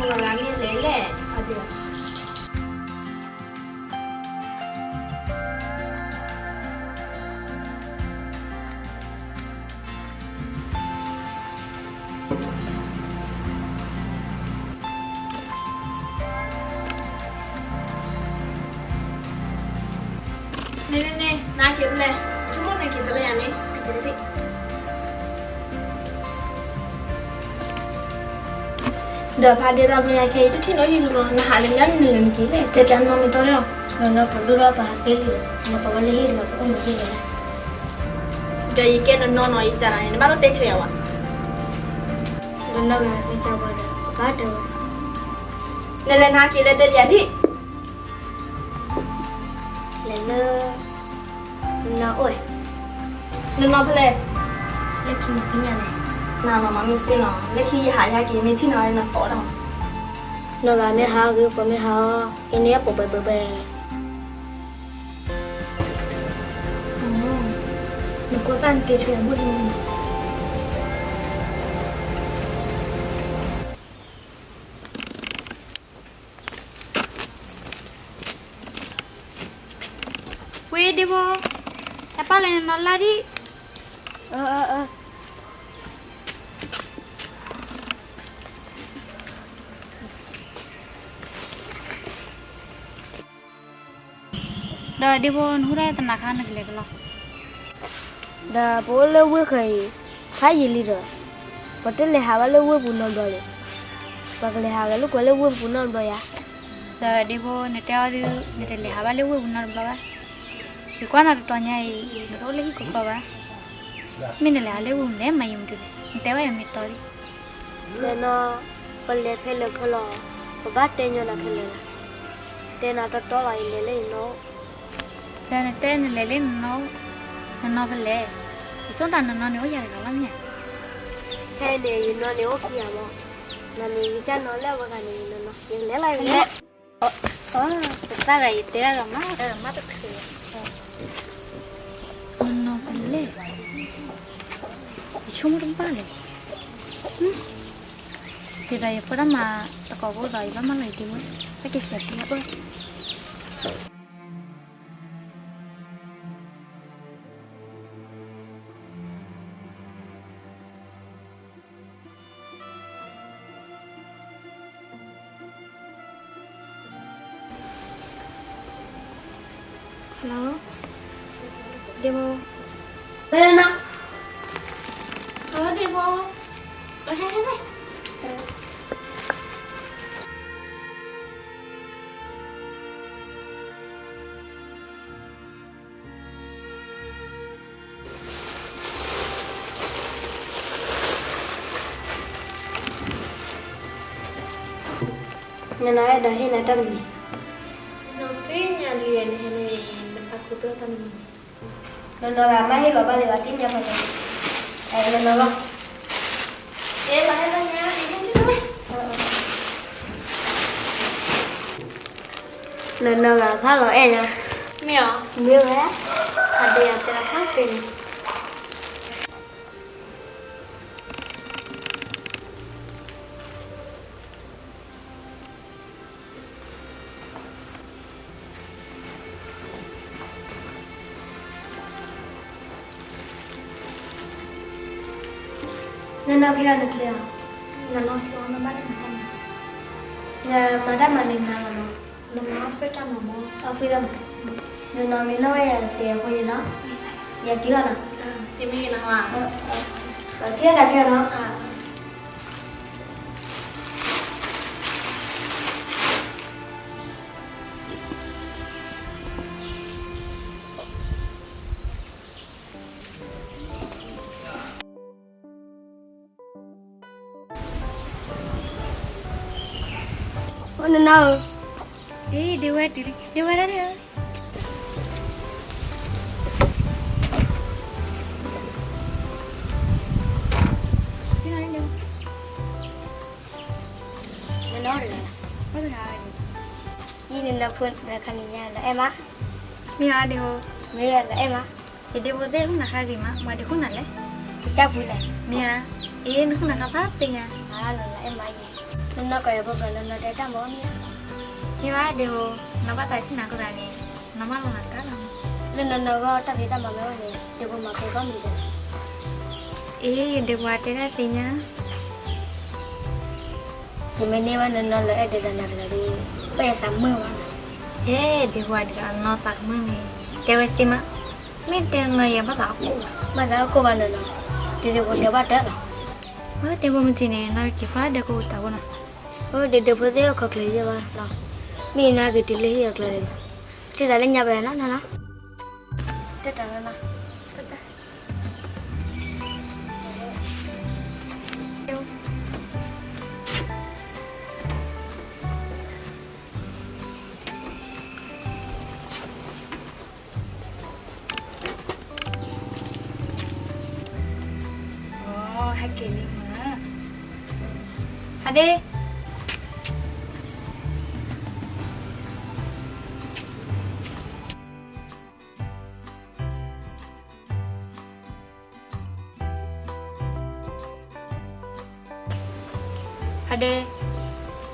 လီၤဂာ်မ့ၢ်လဲၣ်လဲၣ်, အဒိ န့ၣ်န့ၣ်န့ၣ် နက့ၤဖဲလဲၣ်, ဆိကမိၣ်နက့ၤဖဲလဲၣ်ယၤန့ၣ် နက့ၤတထံၣ် ဒီးဖးဒဲးသးဘျီညါခဲအံၤ တထံၣ်နီၣ်ဟံၣ်လီၤ, နဟးလၢလၢမနုၤလဲၣ်နက့ၤလဲၣ်, တဲပျးနီၢ်မ့ၢ်တီလဲၣ်လီၤ. နီၢ်နီၢ်ပဒိၣ်ထီၣ်ပဟးသ့လံ, နပဝဲလၢဟံၣ်တဂၤ ပအိၣ်မ့ၢ်ဟံၣ်လီၤ. ဒီးယကဲနီၢ်နီၢ်နီၤ ယကနၤန့ၣ် နဘၣ်လိၣ်တဲဆၢယၤဝဲ, နီၢ်နီၢ်ဂၤတဲဆၢဝဲဒီး ပဘၣ်တဲဝဲ, နလဲၤနၤက့ၤလဲၤတဲပျးထံၣ် လဲၤလၢ နနီၢ်အိၣ်, နနီၢ်ဖဲလဲၣ်, လၢခံနသ့ၣ်ညါလဲၣ်, နနီၢ်မ့ၢ်သ့နီၤ လၢခံယဟးယဟဲက့ၤ မ့ၢ်ထံၣ်နီၤလၢနသီတၢ်, နီၢ်ဂၤမ့ၢ်ဟးဂ့ၤ ပှၤမ့ၢ်ဟးအီၤ အံၤန့ၣ်ပှဲၤပှဲၤပှဲၤပှဲၤ နကွၢ်တၢ်နက့ၤဆၢယၤဘၣ်လီၤ. ဝ့ၢ်ဒ့ဖိ, ဟဲပာ်လၢနနီၢ်လၢဒံး, အၢ အၢ အၢ ဒီးဒ့ဖိ နဟူထီၣ်တနၤခါနကလဲၤကလီ, ဒီးပအိၣ်လၢဝ့ၢ်ဃဲၤအံၤ ဖးယံာ်လံဒီး ပတလဲၤဟးဘၣ်လၢဝ့ၢ်ပူၤနီတဘျီလံ, ပကလဲၤဟးဂဲၤလိာ်ကွဲလၢဝ့ၢ်ပူၤနီတဘျီယါ, ဒီးဒ့ဖိ နတဲအီၤဒုး နတလဲၤဟးဘၣ်လၢဝ့ၢ်ပူၤနီတဘျီဘၣ်, ယကွၢ်နၤတတီၤညါအံၤ နတအိၣ်လၢဟံၣ်ကီကီဘၣ်, မ့ၢ်နလဲၤဟးလၢဝ့ၢ်ပူၤလဲၣ် မၤယံာ်မတုၤလဲၣ် နတဲဝဲယမ့ၢ်တီဒံး နီၢ်နီၢ်, ပလဲၤဖဲလဲၣ်ဖဲလဲၣ်, ပဘၣ်တဲညီနၤခဲလၢာ်လီၤ, တဲနၤတီတီလီၤ ယလဲၤလၢယနီၢ်, ဒီးနတဲနလဲၤလၢနနီၢ်, နနီၢ်ဖဲလဲၣ်, ယဆိကမိၣ်နနီၢ်န့ၣ်အိၣ်ယၤတဂၤလီၤမ့ၢ်ဧါ, ဖဲန့ၣ် ယနီၢ်န့ၣ်အိၣ်ခံဂၤမး, နန့ၣ် ယကစၢ်နီၢ်လၢအဝဲဂၤန့ၣ် ယနီၢ်နီၢ် ယကလဲၤလီၤ ယကလဲၤ တသၣ်ဂၤ ယတဲဒၣ်လီၤမး, မ့ၢ်တချုး, နနီၢ်ဖဲလဲၣ်, ယဆိကမိၣ်တဘၣ်လဲၣ်, ယဒီးယဖိဒၣ်မၤသကိးဖိဒီး ယဘၣ်မၤလီၤယဒ့မုၣ်, ဘၣ်က့ၤစဲးဖံအၢ Hello, ဒ့ဖိ, ဒ့ဖိ, ဟဲ ဟဲ ဟဲ နနီၢ်အဲၣ်ဒိးဟ့ၣ်နၤတၢ်တမံၤ, နသ့ၣ်ညါဒ်လဲၣ်န့ၣ်န့ၣ် နဖးခူသူၣ်တၢ်တမံၤ, နနီၢ်ဂၤမ့ၢ်ဟ့ၣ်လီၤဘၣ်လံ ပှၤသ့ၣ်ညါဖးလဲၣ်, နနီၢ်လီၤ, နနီၢ်ဂၤဖးလီၤအဲၣ်ညါ, မ့ၢ်အီၤ, မ့ၢ်ဝဲ, အဒိယတဲလီၤဖးသ့န့ၣ် နနီၢ်က့ၤအီၤနကျဲအီၤ, နနီၢ်က့ၤအီၤ နဘၣ်န့ၢ်မၤတၢ်မၤ, နမၤတၢ်မၤန့ၣ်မၤလီၤနီၤ, နမၤ office တၢ်မၤမး, office တၢ်မၤ, နနီၢ်မ့ၢ်နီၣ်ဝဲယၤစဲးဖိန့ၣ်နီၤ, ယက့ၤလီၤနီၤ, ယမ့ၢ်က့ၤနီၤ, က့ၤတၢ်က့ၤနီၤ. အိၣ်နနီၢ်ဧၢ, အ့ ဒ့ဝဲတုၤလံ ဒ့ဝဲဒၣ်န့ၣ်ဧၢ, နနီၢ်တဂၤလီၤ, အိၣ်တဂၤ, ယံၤနနီၢ်ဖိတခါန့ၣ်ညါလီၤအဲၣ်မး, မ့ၢ်အါဒ့ဟိ, မ့ၢ်လီၤအဲၣ်မး, ယဒ့ဖိသ့ၣ်ဃုနၤဃါဂ့ၤမး မၤဒ့ဃုနၤလဲၣ်, ယကၢ်ဖုလဲၣ်, မ့ၢ်ဧါ, အ့ နဃုနၤဃါဖးသ့ညါ, လီၤလီၤအဲၣ်မးယံၤ နနီၢ်ကီၢ်ယၤဖိကျိာ် နနီၢ်တဲတၢ်မၤအီၣ်မ့ၢ်ဧါ. မ့ၢ်ဘၣ်ဒ့ဖိ, နီၢ်ဘၣ်သးထံၣ်နၤအဃိသတးန့ၣ်, နီၢ်မၢလီၤနၤတၢ်လီၤ. လၢနနီၢ်ဂီၢ်တၢ်ဖံးတၢ်မၤမ့ၢ်အိၣ်န့ၣ် ဒ့ဖိမၤကဲဘၣ်မနုၤလဲၣ်. အ့ ဒ့ဖိတဲတၢ်သ့ၣ်ညါ ယမ့ၢ်န့ၢ်ဘၣ်နနီၢ်လၢအဲၣ်ဒိးသးနၤတဂၤဒီး, ဘၣ်ယသးမုာ်ဘၣ်နီၤ. အဲၣ်ဒ့ဖိဒ်သိးနီၢ်သးကမုာ်န့ၣ်, တဲဝဲသ့မး, မ့ၢ်တဲနီၢ်ယဲဘၣ်သးအီၣ်ကိၣ်ဘၣ်, ဘၣ်သးအီၣ်ကိၣ်ဘၣ်နီၤနီၤ, ဒ့ဒ့ဖိတဲဘၣ်တၢ်လီၤ. အၢ ဒ့ဖိမုၢ်ဆ့ၣ်န့ၣ် နီၢ်က့ၤဖးဒဲးကိၣ်တၢ်ဖိနီၤ. အၢ ဒ့ဒ့ဖိသ့ၣ်အိၣ်ခိးကျၢၤယဲၢ်ဘၣ်နီၤ, မ့ၢ်နၤက့ၤတုၤလၢဟံၣ်အကျါန့ၣ်, စံးသးလၢညါပနီၤနီၤနီၤ. တၢ်တၢ်လၢနီၤ အၢ ဟဲက့ၤလံမး, ဟါဒ့ ဟါဒ့,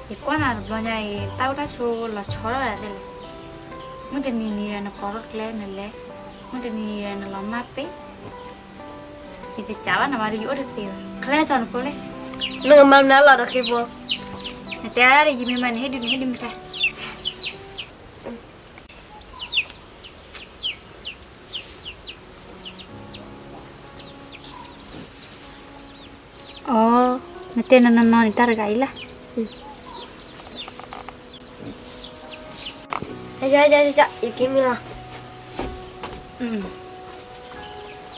ယကွၢ်နၤတဘျီညါအံၤ တၢ်အိၣ်တၢ်ဆိးလီၤဆီထီၣ်ဒၣ်သ့လဲၣ်. မုၢ်တနံၤနံၤဒီးနပိာ်ထီၣ်ကျဲနလဲၤ, မုၢ်တနံၤနံၤဒီးနလီၤမၢ်ပ့ၢ်, ယတစံးဘၣ်နၤဘၣ်ဒီး ယအိၣ်တသ့ဘၣ်. ခဲလၢာ်ကၠီနဖိလဲၣ်, နကမၤမနုၤလီၤဒီးဃ့ဖိ, နတဲဒၣ်ဒီးယမ့ၢ်မၤ နဟ့ၣ်ဒုး နဟ့ၣ်ဒုးမ့ၢ်တဲ အၢ နတဲနီၢ်နီၢ်နီၢ်န့ၣ် တၢ်တဂၤအံၤလၢ်. ယက့ၤမံလီၤ.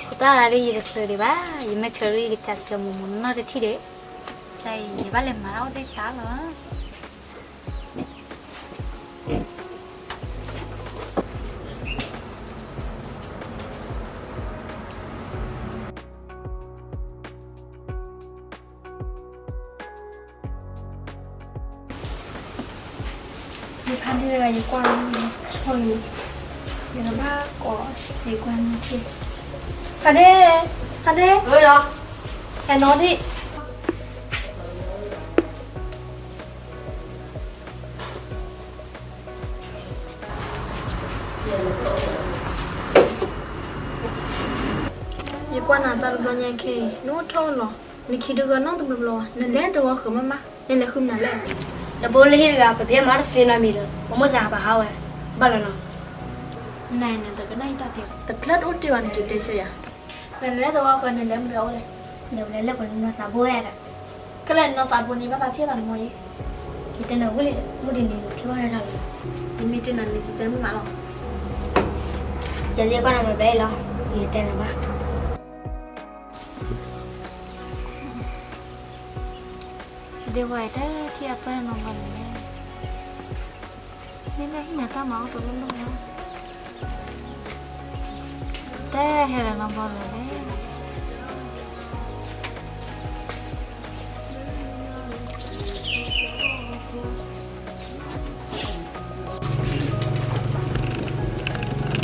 တၢ်ဂၤဒ်ယတချုးဒံးဘၣ်, ယမ့ၢ်ချုးဒံး ယကစၢ်စၢၤမိၢ်မိၢ်နီၢ်တထံၣ်ဒံး, တၢ်အံၤယဘၣ်လဲၤမၤတၢ်အိၣ်သ့ၣ်တၢ်လီၤ. ယဖးဒ့တဂၤ ယကွၢ်လၢ ဆီၣ်လံ, ယကဘၣ်ကိးစ့ၢ်ကွၢ်န့ၣ်ထံၣ်, ဖးဒ့, ဖးဒ့, အဲၣ်နီၣ်ဒံး ယကွၢ်နၤတၢ်တဘျီညါခဲအံၤ နအိၣ်ထီၣ်လီၤ, နခံတဂၢၢ်နီတဘျီဘျီဘၣ်, နလဲၤတဝီဃၢၤမးမး, နလဲၤဃုမနုၤလဲၣ်. နဘိလၢဟံၣ်တဂၤ ပဖဲမၤတသ့နီတမံၤဒီး ပမိၢ်သးပဟးဝဲ, ဘၣ်လီၤနီၤ. နနတကနၣ်အံၤတၢ်သ့, တဖျၢၣ်တအိၣ်တ့ၢ်ဘၣ် နက့ၤတဲဆၢယၤ. နလဲၤတဝီဃၢၤ နလဲၤမနုၤအအိၣ်လဲၣ်. ဒီးပလဲၤလၢပနီၢ်သးဘိဝဲဒၣ်. ခဲလၢာ်နီၢ်သးဘိန့ၣ် ဘၣ်သးထံၣ်သးတမီၤအံၤ, ယတဲနၤဝံၤလံ, မုၢ်တနံၤနထံၣ်ဘၣ်တၢ်လီၤ. ယမ့ၢ်တဲနၤန့ၣ် ကကဲမုၢ်မးလီၤ. ယသ့ၣ်ကွၢ်နၤလီၤဘျဲလီၤ, ယတဲနၤဘၣ်. ဒ့ဝဲတထံၣ်အပၢ်နီၢ်ဘီလဲၣ်, မ့ၢ်လၢဟံၣ်နၤတၢ်မၤအိၣ်တလိၣ်လိၣ်လီၤ, တဟဲလၢနီၢ်ဘီလဲၣ်.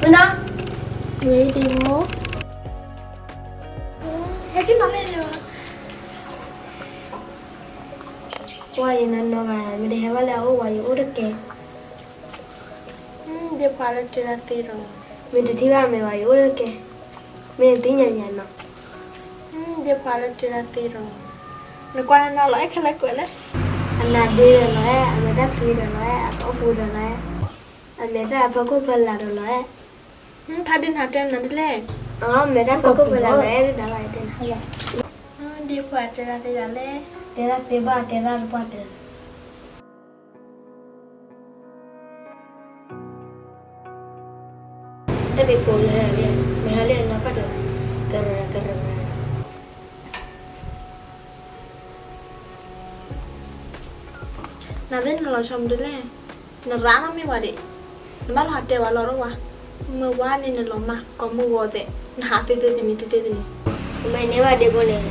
မနုၤ, ဝဲဒ့ဖိ, ဟဲက့ၤမၤလဲၣ်လီၤ. ပှၤယနီၢ်နီၢ်ဂၤ မ့ၢ်တဟဲဘၣ်လၢအအိၣ်ဝဲ ယအိၣ်တကဲ. ဒ့ၣ်ဖှါလၢတဲတၢ်သ့ဒီး, မ့ၢ်တထံၣ်ဘၣ်မ့ၢ်ဝဲ ယအိၣ်တကဲ, မ့ၢ်တသ့ၣ်ညါယၤနီၤ. ဒ့ၣ်ဖှါလၢတဲတၢ်သ့ဒီး, နကွၢ်နနီၢ်လီၤအဲၣ်ခဲလၢာ်ကွဲးလဲၣ်. အနါဒ့ဒီးလီၤအဲၣ်, အမဲာ်တၢ်ချံဒီးလီၤအဲၣ်, အကအီၣ်ပူၤဒီးလီၤအဲၣ်, အမဲာ်တၢ်အဖီခိၣ်ဖီလာ်ဒီးလီၤအဲၣ်. ဖါဒ့နၤတဲနၤဒ်လဲၣ်. အမဲာ်တၢ်ဖီခိၣ်ဖီလာ်ဒီးအဲၣ်ဒ်ဒၣ်ဘၣ်တဲနၤ. ဒ့ၣ်ဖှါတဲတၢ်သ့ဒ်လဲၣ်. တဲတၢ်သ့ဘၣ်တဲတၢ်တပှၢ်တၢၢ်. တၢ်ပ့ၤပိာ်လၢဟဲလၢ, မ့ၢ်ဟဲလၢနီၢ်ဖးဒိၣ်, ကရၢကရၢ. နသ့ၣ်နလီၤဆီမနုၤလဲၣ်, နရၣ်နီတမံၤဝဲဒၣ်, နဘၣ်လီၤဟးတဲဝဲလီၤဒိၣ်ဝဲ, မ့ၢ်ဝဲန့ၣ်နလီၤမၢ် ကိးမုၢ်ဂီၤသဲး, နဟးသ့သ့တမံၤသ့သ့တမံၤ. မ့ၢ်န့ၢ်ဘၣ်ဒ့ဖိန့ၣ်,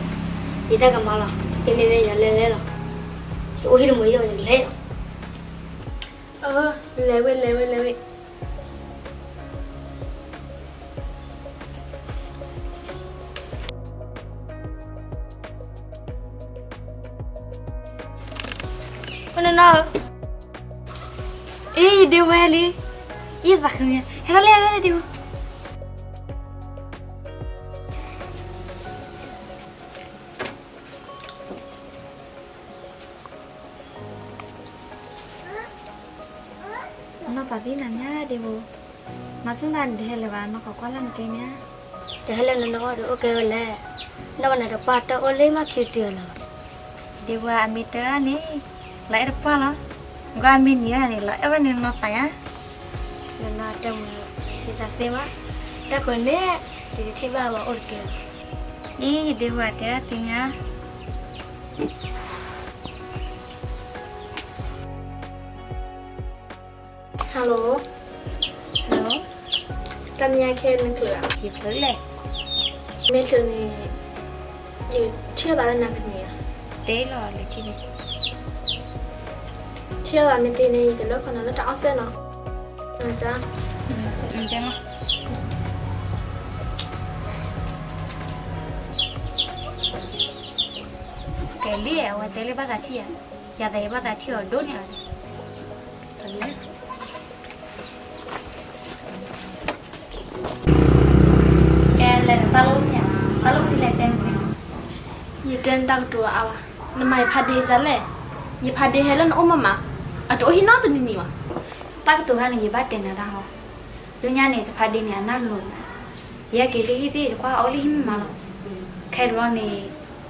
ယတၢ်ကမၣ်လီၤ, ယန့ၢ်န့ၣ်ယလဲၤလဲၤလီၤ, ယအိၣ်ဟံၣ်တမီၤယဲၢ်ဘၣ်ယလဲၤလီၤ. အၢ, လဲၤဝဲလဲၤဝဲလဲၤဝဲ. မ နီၢ်နီၢ်ဧၢ, အ့ ယဒ့ဝဲလံ, ယသးခုမး, ဟဲထီၣ်လံ ဟဲထီၣ်လံဒ့ဝဲ. နီၢ်ပာ်သံနၤမးဒ့ဝဲ, မၤဆိနၤတဟဲလၢၤဘၣ်, နီၢ်ကကွၢ်လၢနကဲမး, တဟဲလၢနနီၢ်အိၣ်ဒီးအိၣ်ကဲဝဲလဲၣ်, နီၢ်ဝဲနတပှၢ်တၢ်အိၣ်လၢမၤခံတုၤလီၤ. ဒ့ဝဲအမ့ၢ်တဲန့ၣ်, လီၤအဲၣ်တပှၢ်လီၤ, ကွၢ်အမ့ၢ်နံၤဝဲန့ၣ် လီၤအဲၣ်ဝဲန့ၣ်နီၢ်သးယါ, နနီၢ်တဲမး, ယသးသ့မး, တၢ်ခိၣ်န့ၣ်, ယတထံၣ်ဘၣ်ဝဲအိၣ်တကဲလီၤ. အ့ ယဒ့ဝဲတဲဒၣ်သ့မး. Hello, hello, တနံၤအံၤခဲနချုးဧါ, ယချုးလဲၣ်, မ့ၢ်ချုးန့ၣ်, ယထံၣ်ဘၣ်လၢနၤကန့ၣ်ဧါ, တဲလီၤလၢထံၣ်န့ၣ်, ထံၣ်ဘၣ်မ့ၢ်သ့န့ၣ် ယကလဲၤခီနၤလၢတၢ်အီၣ်စဲၣ်နီၤ, ကၢ်, ကၢ်မး. ကဲလံ အဝဲတဲလၢဘၣ်သးထံၣ်ဧါ, ယၤသးယဘၣ်သးထံၣ်အီၤဒိၣ်န့ၢ်အီၤ, တလဲၤ ကဲလဲၤတၢ်လိၣ်မ့ၢ်ဧါ, တၢ်လိၣ်မ့ၢ်လဲၤတဲမ့ၢ်, ယတဲနတၢ်ကတိၤအါဝဲ, နမၤယဖးဒ့ဒ်လဲၣ်, ယဖးဒ့ဟဲလၢနအိၣ်မးမး, အတအိၣ်ဟံၣ်နီတနံၤမံၤဘၣ်. တၢ်ကတိၤခါန့ၣ် ယဘၣ်တဲနၤတၢ်ဟီ, ဒုညါန့ၣ် ယဖးဒ့န့ၣ် အနၢ်လိၤလီၤ, ယဟဲက့ၤလၢဟံၣ်သ့ၣ် ယတကွၢ်အအိၣ်လၢဟံၣ်မးမးလီၤ, ခဲဘျီန့ၣ်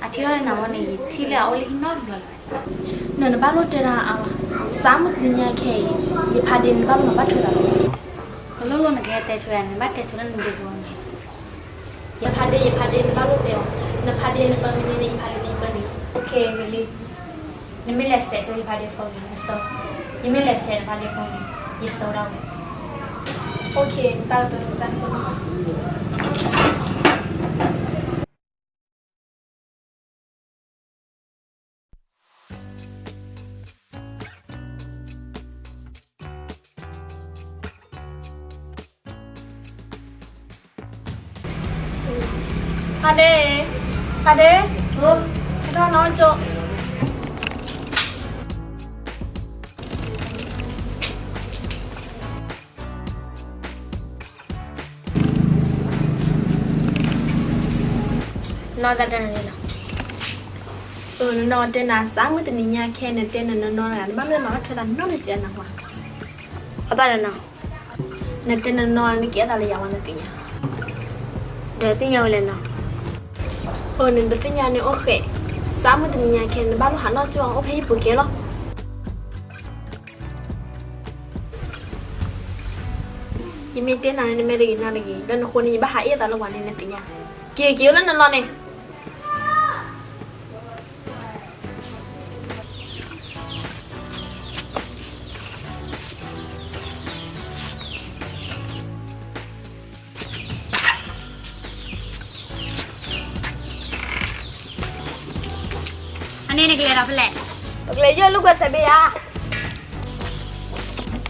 အထံၣ်ထီၣ်လၢနၤဝဲန့ၣ် ယထံၣ်လၢအအိၣ်လၢဟံၣ်နီတဘျီလီၤ. နတဘၣ်လိၣ်တဲတၢ်အါဘၣ်, စးမုၢ်တနံၤညါခဲအံၤ, ယဖးဒ့န့ၣ် နဘၣ်လိၣ်မၤဘၣ်ထွဲသးလီၤ. ကလိၣ်လိၣ်နကဟဲတဲဆိယၤန့ၣ် နဘၣ်တဲဆိလၢနဒ့ဖိန့ၣ်, ယဖးဒ့ ယဖးဒ့ နဘၣ်လိၣ်တဲအီၤ, နဖးဒ့နပၢနန့ၣ် ယဖးဒ့န့ၣ်ယပၢန့ၣ်, အိၣ်ခ့ဂ့ၤလံ, နမ့ၢ်လဲၤစဲးဆိယဖးဒ့ဖိန့ၣ် နစိ, ယမ့ၢ်လဲၤစဲးနဖးဒ့ဖိန့ၣ် ယစိဒၣ်ဝဲ, အိၣ်ခ့ နတၢ်ကတိၤန့ၣ် နတၢ်ကတိၤန့ၣ် ဖးဒ့, ဖးဒ့, ဟဲထီၣ်နီၢ်ကၠိ. နီၢ်သးတနၤလံလီၤ. အၢ နနီၢ်တဲနၤ စးမုၢ်တနံၤညါခဲ နတဲနနီၢ်နီၢ်တဂၤ နဘၣ်မ့ၢ်မၤဘၣ်ထွဲသးနီတစဲးနၤကွၢ်. အဘၣ်ဒီးနီၢ်, နတဲနနီၢ် နကဲသးလၢယၤဝဲ နသ့ၣ်ညါ, ဒီးသ့ၣ်ညါဝဲလဲၣ်နီၢ်. အၢ နတသ့ၣ်ညါန့ၣ်အိၣ်ဃဲး, စးမုၢ်တနံၤညါခဲ နဘၣ်လိၣ်ဟးနီၢ်ကၠိ အိၣ်ဖဲဟံၣ်ပူၤကဲလီၤ. ယမ့ၢ်တဲနၤန့ၣ် နမ့ၢ်တဂ့ၤနၤတဂ့ၤ လၢနဃိန့ၣ် ယဘၣ်ဟးအ့ၣ်သးလၢပှၤန့ၣ် နသ့ၣ်ညါ, က့ၤက့ၤအိၣ်လၢနလီၢ်န့ၣ်. အန့ၣ်နကလဲၤဒီးဖဲလဲၣ်. ပကလဲၤယိၣ်လၢကွဲၤ စဲးဘ့ၣ်ယါ,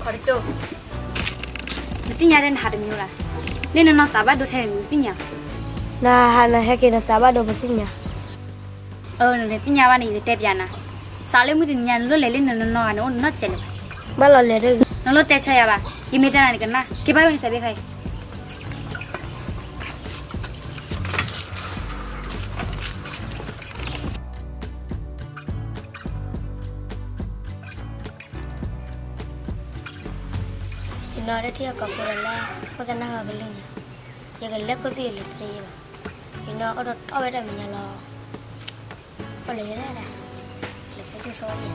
ခီတကၠိ, နသ့ၣ်ညါတဲနဟးတမံၤလၢ်, လၢနနီၢ်သးဘၣ်ဒိထဲန့ၣ် နသ့ၣ်ညါ, နဟးနဟဲက့ၤ နသးဘၣ်ဒိပသ့ၣ်ညါ. အၢ နတသ့ၣ်ညါဘၣ်န့ၣ် ယကတဲပျးနၤ, စးလၢမုၢ်တနံၤညါ နလိၣ်လဲၤလၢနနီၢ်ဂၤန့ၣ် အိၣ်နနီၢ်စဲးလၢၤဘၣ်. ဘၣ်လီၤလဲၤတဂ့ၤ, နလိၣ်တဲဆါယၤဘၣ်, ယမ့ၢ်တဲနၤန့ၣ်ကနၣ်, က့ၤဘၣ်ဝဲနစဲးဘ့ၣ်ခါအံၤ. ယနီၢ်တထံၣ်အကီၢ်ဖိဒီးလၢ ဖိသၣ်နၢ်ဟူကလုၢ်ညါ, ယကလဲၤခိၣ်သ့ၣ်ယလဲၤတသ့ဘၣ်, ယနီၢ်အိၣ်ဒီးတီၢ်ဝဲတၢ်မဲာ်ညါလီၤ. အိၣ်လၢယဲဒၣ်, လဲၤခိၣ်သ့ၣ်ဆိဝဲဒၣ်.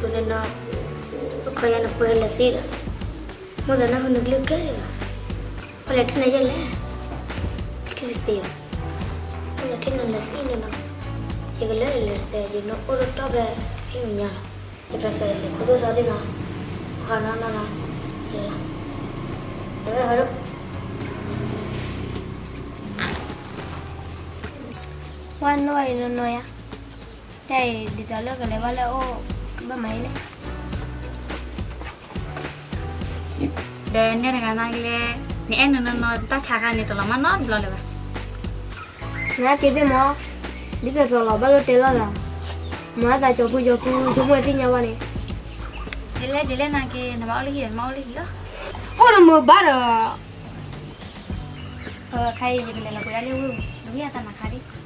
ပနနီၢ်, ပခွဲးယါနခွဲးလဲၤသ့ဒီး, မိၣ်သးနၢ်ဟူနကလုၢ်ကဲလၢာ်လီၤ. ပလဲၤထံၣ်နၤယဲလဲၣ်, ထံၣ်တသ့ဘၣ်. မိၣ်သးထံၣ်နၤလဲၤသ့နီၢ်နီၢ်, ယကလဲၤလဲၤတသ့, ယနီၢ်အိၣ်ဒီးတီၢ်ဖဲဟံၣ်မဲာ်ညါလီၤ. ယကျဲးစၢးလဲၤခိၣ်သ့ၣ်ဆိဒ်နီၢ်, ဟီနီၢ်နီၢ်နီၢ်, လဲၤလီၤ. ဝဲဟီဒိၣ် ဝဲနီၢ်အံၤနီၢ်နီၢ်ယါ, တၢ်အံၤဒ်သိးလၢကလဲၤဘၣ်လၢအအိၣ်, ဘၣ်မၤအံၤလဲၣ်. ဒီးနဲတဂၤနာ်က့လဲၣ်, နအဲၣ်နနီၢ်နီၢ်တၢ်ဆါခါန့ၣ် တလီၤမၢ်နီတဘျီလၢၤဘၣ်. နက့ၤသ့ၣ်မး, ဒ်သိးသိးလီၤဘၣ်လိၣ်တဲလီၤသး, မၤသးကၠီၤဖူကၠီၤဖူ ဆိကမိၣ်သ့ၣ်ညါဘၣ်န့ၣ်, ဒ်လဲၣ်ဒ်လဲၣ်နာ်က့ နဘၣ်အိၣ်လၢဟံၣ် နဘၣ်အိၣ်လၢဟံၣ်လီၤ, အိၣ်နမုာ်ဘၣ်ဒီး ခါအံၤယကလဲၤလီၤပှ့ၤဒၣ်လၢဝ့ၢ်ပူၤ နဝံၣ်အသးနၤခါဒံး.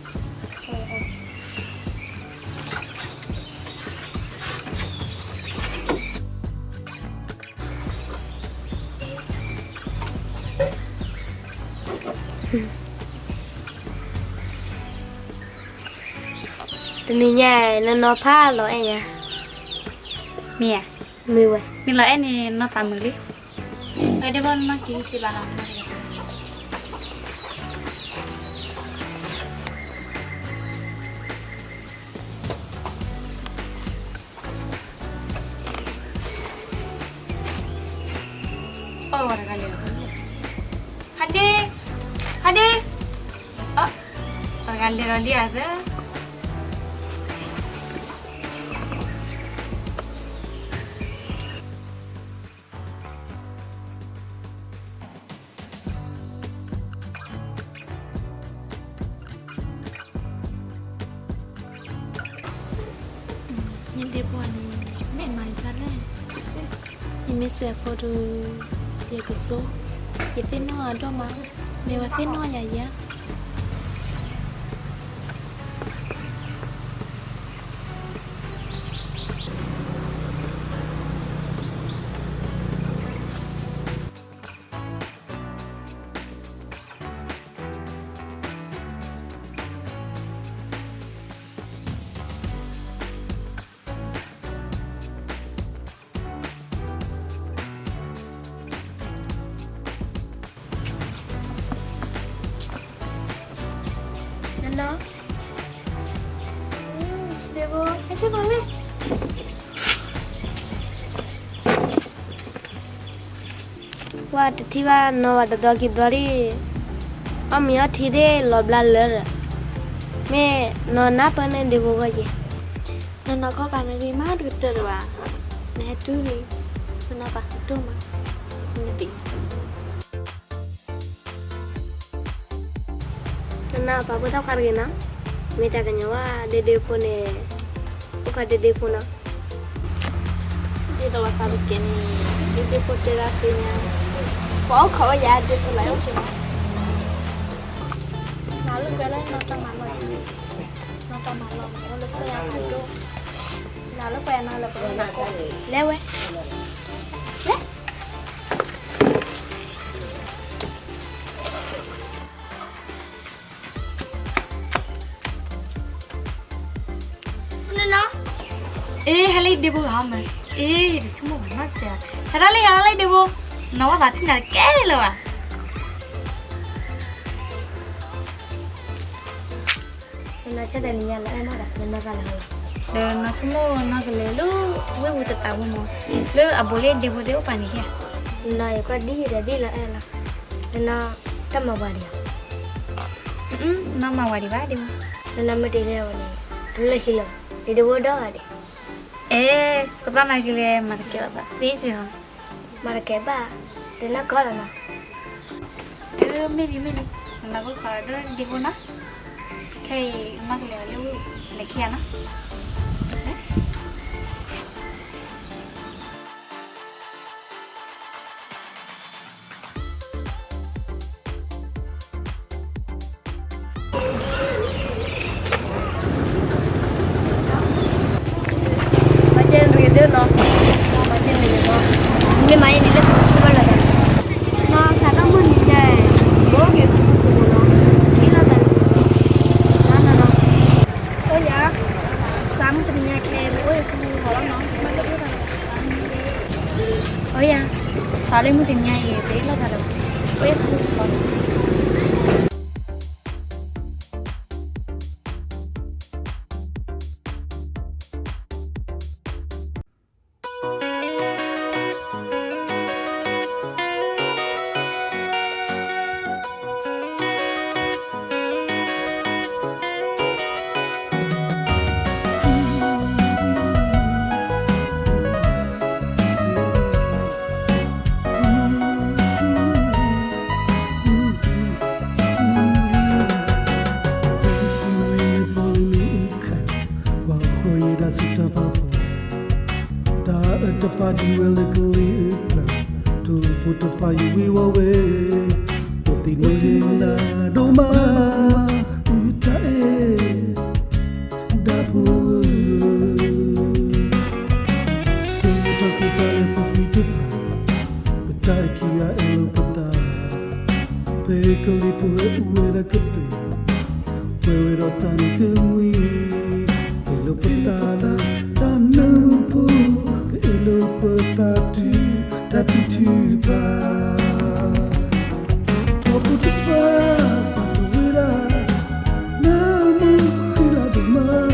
တနံၤညါ နနီၢ်ဖးလီၤအဲၣ်ညါ, မ့ၢ်ဧါ, မ့ၢ်ဝဲ, မ့ၢ်လီၤအဲၣ်န့ၣ် နီၢ်သးမုာ်လံ, အဒ့ဘီနီၢ်က့ၤစံးဘၣ်လီၤ. အီၣ်ဝဲတဂၤလဲၤ, ဟါဒ့, ဟါဒ့, အီၣ်, တဂၤလဲၤဒီးလံဧါသၢ. ယဒ့ဖိန့ၣ် မ့ၢ်မၤယၤလဲၣ်, ယမ့ၢ်စဲးဖိဒီး ယကစိ, ယသ့ၣ်နီၣ်အဒိၣ်မး, မ့ၢ်ဝဲသ့ၣ်နီၣ်ယၤယၤ နနီၢ်, ဒ့ဖိ, ဟဲဆ့ၣ်နီၤလဲၣ်. ဝဲတထံၣ်ဘၣ်နီၢ်ဘၣ်တသီခံသီဒံး, အီၣ်မ့ၤအီထံသ့ၣ်လီၤဘျါလၢာ်, မ့ၢ်နီၢ်နၢ်ပၢၢ်န့ၢ်ဒ့ဖိဂီၢ်က့ၤ, နနီၢ်ကီၢ်ကးနဂ့ၤမးတကတၢၢ်တဘၣ်, နဟဲတုၤလံ, နနီၢ်ပာ်ဃုာ်ဒိၣ်မး, နသ့ၣ် နနီၢ်ပာ်ဖှိၣ်ထီၣ်ခွါတဂ့ၤနီၤ, မ့ၢ်တၢ်ကညီၤဝဲဒ့ဒ့ဖိန့ၣ်, အိၣ်ခိးဒ့ဒ့ဖိနီၤ, ဒ်သိးပှၤသးတကဲန့ၣ်, ဒ့ဒ့ဖိတဲဒၣ်သ့ၣ်ညါ, ပှၤအိၣ်ခိးဝဲယၤဒ့ဖိလၢအိၣ်က့ၤနီၤ, နၤလၢကွဲလၢနီၢ်တၢ်မၤလီၢ်, နီၢ်တၢ်မၤလီၢ်န့ၣ် အိၣ်လၢစၢယါဖးဒိၣ်, နၤလၢကွဲနီၤလၢပနီၢ်ကိး, လဲၤဝဲ, လဲၤ အ့ ဟဲလၢဒ့ဖိဂၤမး, အ့ တဆိကမိၣ်ဘၣ်နီတစဲး, ဟဲဒၣ်လံ ဟဲဒၣ်လံဒ့ဖိ, နီၢ်ဝဲသးထံၣ်နၤတကဲလၢၤဘၣ်. နနီၢ်ဆၢတဲာ်နံၤညါလၢအဲၣ်မးဒီး နနီၢ်သးလဲၤဟီလီၤ, ဒီးနီၢ်ဆိကမိၣ်နီၢ်ကလဲၤလၢဝ့ၢ်ပူၤတသးဝဲမး, လၢအဘူးလၢဒ့ဖိသ့ၣ်အိၣ်ပာ်န့ၣ်ဧါ, နနီၢ်ယကွၢ်ဒ်ဒီးဒ်လၢအဲၣ်လီၤ, နနီၢ်တၢ်မၤဝၤဒံးဧါ, နီၢ်မၤဝၤဒံးဘၣ်ဒ့ဖိ, နနီၢ်မ့ၢ်တလဲၤဝဲန့ၣ်, လၢဟံၣ်လီၤ, ဒ့ဒ့ဖိဒီဂၤဒံး, အဲ ပသးနာ်က့လဲၤမၤတကဲဘၣ်သး သ့စ့ၢ်ဟီ မၤတကဲဘၣ်, တနၢ်ကီၢ်လီၤနီၤ, အၢ မ့ၢ်လံ မ့ၢ်လံ, နနီၢ်ကအိၣ်ခိးဒီးဒ့ဖိနီၤ, ခဲအံၤနီၢ်ကလဲၤလၢဝ့ၢ် လဲၤခံဂၤနီၤ. မၤကဲနရံၣ်ဒၢနီၤ, မၤကဲနရံၣ်နီၤ, မ့ၢ်မၤအံၤန့ၣ်လၢကထံၣ်ဘၣ်လၢၤတၢ်, နီၤစးထီၣ်မုၢ်နံၤဒဲး, ဘိက့ၤသူသူခိၣ်ခိၣ်နီၤ, အ့ၣ်လိာ်သးန့ၣ်, နီၤနီၤနီၤ, အိၣ်ယၤ, စးမုၢ်တနံၤညါခဲအံၤ ပအိၣ်ယၤခူသူၣ်လီၤနီၤ, အိၣ်ယၤ, စးလၢမုၢ်တနံၤညါအံၤ ပအ့ၣ်လိာ်သးလၢၤဘၣ်, ပအိၣ်ယၤခူသူၣ်လီၤနီၤ. တၢ်စံးတၢ်ပာ်ဖီၣ်, တၢ်အၢတဖၣ်ဒံးဝဲလၢကလံၤအကျါ, ထိၣ်ဖိတဖၣ်ယဝံၤဝီၤဝဲ, အိၣ်သ့ၣ်နီၣ်ယဲနၤဒိၣ်မး, အိၣ်ယတၢ်အဲၣ် ဒၣ်ဖိဧၢ, ဆိကမိၣ်ထီၣ်က့ၤတၢ်လၢပူၤကွံာ်တဖၣ်, ပတၢ်အခံဂၤအဲၣ်လိာ်ပသး, ဖဲကလံၤပဝဲအိၣ်ဝဲဒၣ်ကတၢၢ်, ပှဲၤဝဲဒီးတၢ်နုာ်ကမှံ, အဲၣ်လိာ်ပသးလၢတၢ်နၢမူဖိ, ကအဲၣ်လိာ်ပသးတုၤတၢ်သံထုကဖၣ် ဒီးဖိတဖၣ် ပာ်ထီၣ်ဝဲဒၣ် နၢမူဃံလၤဒိၣ်မး,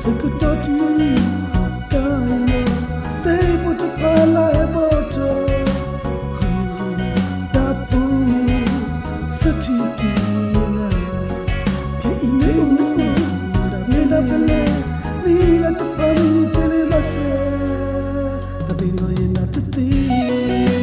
ဆၢကတီၢ်တုၤဃီၤတၢ်ယီၤ, သ့ၣ်ဖိတဖၣ်လၢဟဲဘီၣ်ထီၣ်, ဒၣ်ဖိ ဆၢထံက့ၤနၤ, ခဲအံၤမ့ၢ်အိၣ် ဒၣ်မ့ၢ်ဒၣ်ဖဲလဲၣ်, မ့ၢ်လၢတဖၣ်မ့ၢ်ယတဲလၢဘၣ်ဆၣ် တၢ်ပ့ၤနီၣ်ယဲနၤတသ့ ပှၤဃီယဲ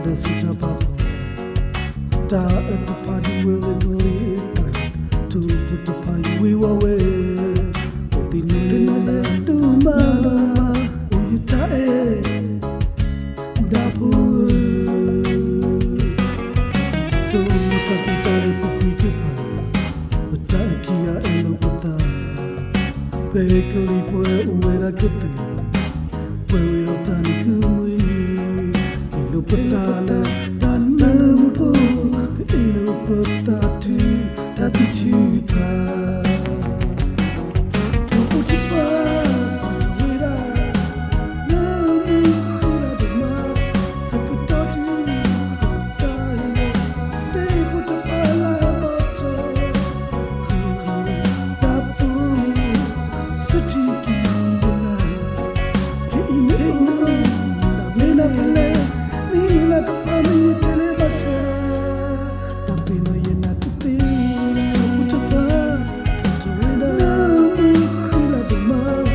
ဒၣ်စံးတၢ်ပာ်ဖီၣ်, တၢ်အၢတဖၣ်ဒံးဝဲလၢကလံၤအကျါ, ထိၣ်ဖိတဖၣ်ယဝံၤဝီၤဝဲ, အိၣ်သ့ၣ်နီၣ်ယဲနၤဒိၣ်မး, အိၣ်ယတၢ်အဲၣ် ဒၣ်ဖိဧၢ, ဆိကမိၣ်ထီၣ်က့ၤတၢ်လၢပူၤကွံာ်တဖၣ်, ပတၢ်အခံဂၤအဲၣ်လိာ်ပသး, ဖဲကလံၤပဝဲအိၣ်ဝဲဒၣ်ကတၢၢ်, ပှဲၤဝဲဒီးတၢ်နုာ်ကမှံ, အဲၣ်လိာ်ပသးလၢတၢ်နၢမူဖိ, ကအဲၣ်လိာ်ပသးတုၤတၢ်သံထုကဖၣ် ဒီးဖိတဖၣ် ပာ်ထီၣ်ဝဲဒၣ် နၢမူဃံလၤဒိၣ်မး, ဆၢကတီၢ်တုၤဃီၤတၢ်ယီၤ, သ့ၣ်ဖိတဖၣ်လၢဟဲဘီၣ်ထီၣ်, ဒၣ်ဖိ ဆၢထံက့ၤနၤ, ခဲအံၤမ့ၢ်အိၣ် ဒၣ်မ့ၢ်ဒၣ်ဖဲလဲၣ်, မ့ၢ်လၢတဖၣ်မ့ၢ်ယတဲလၢဘၣ်ဆၣ် တၢ်ပ့ၤနီၣ်ယဲနၤတသ့, ဖိတဖၣ် ပာ်ထီၣ်ဝဲဒၣ် နၢမူဃံလၤဒိၣ်မး,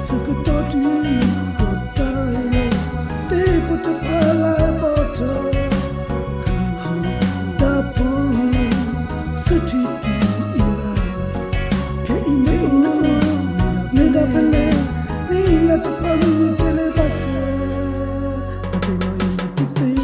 ဆၢကတီၢ်တုၤဃီၤတၢ်ယီၤ, သ့ၣ်ဖိတဖၣ်လၢဟဲဘီၣ်ထီၣ်, ဒၣ်ဖိ ဆၢထံက့ၤနၤ, ခဲအံၤမ့ၢ်အိၣ် ဒၣ်မ့ၢ်ဒၣ်ဖဲလဲၣ်, မ့ၢ်လၢတဖၣ်မ့ၢ်ယတဲလၢဘၣ်ဆၣ် တၢ်ပ့ၤနီၣ်ယဲနၤတသ့.